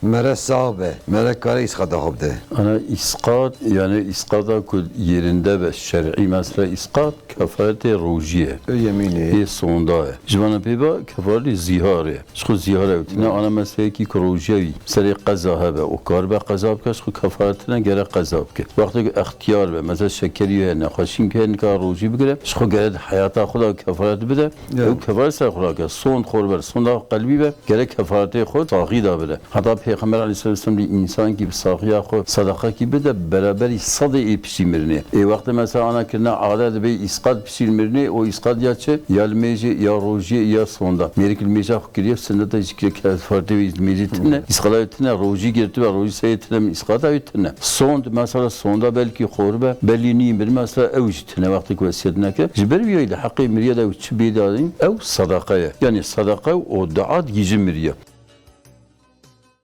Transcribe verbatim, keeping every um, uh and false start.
Mere sax be, mere kare îsqata xwe bide. Ana îsqat, yani îsqata ku yerinde be, şer'î mesela îsqat, kefaretê rojî ye. Ê yemînê. Ê sonda ye. Ji vana pê ve kefaretê zîhar ye. Ji xwe zîhar ew tine, ana mesela yekî ku rojî ye wî, serê qeza hebe, û karibe qeza bike, ji xwe kefaret tine, gere qeza bike. Wextê ku extiyar be, mesela şekerî heye, nexweşîn heye, nika rojî bigire, ji xwe gere di heyata xwe de kefaret bide. Ya. Ew kefaret ser xwe nake. Sond xwe ber, sonda qelbî be, gerek kefaretê xwe saxî de bide. Heta Pêxember aleyhisselam dî însankî bi saxiya xwe sadaqekî bide, beraberî sedê ê piştî mirinê. Ê wextê mesela ana kirine adet dibê îsqat piştî mirinê, o îsqat ya çi? Ya li mêjê, ya rojiyê, ya sonda. Mêrik li mêja xwe kiriye, sindeta jî kiriye, kefaretê wê li mêjê tine, îsqata wê tine, rojî girtibe, rojî serê tine, îsqata wê tine. Sond, mesela sonda belkî xor be, belî nî mir, mesela ew jî tine wextê ku wesiyet neke. Ji ber wî yayî li heqê miriye de ew çi bê dadin, ew sadaqa ye. Yani sadaqa û dua digihîje miriye.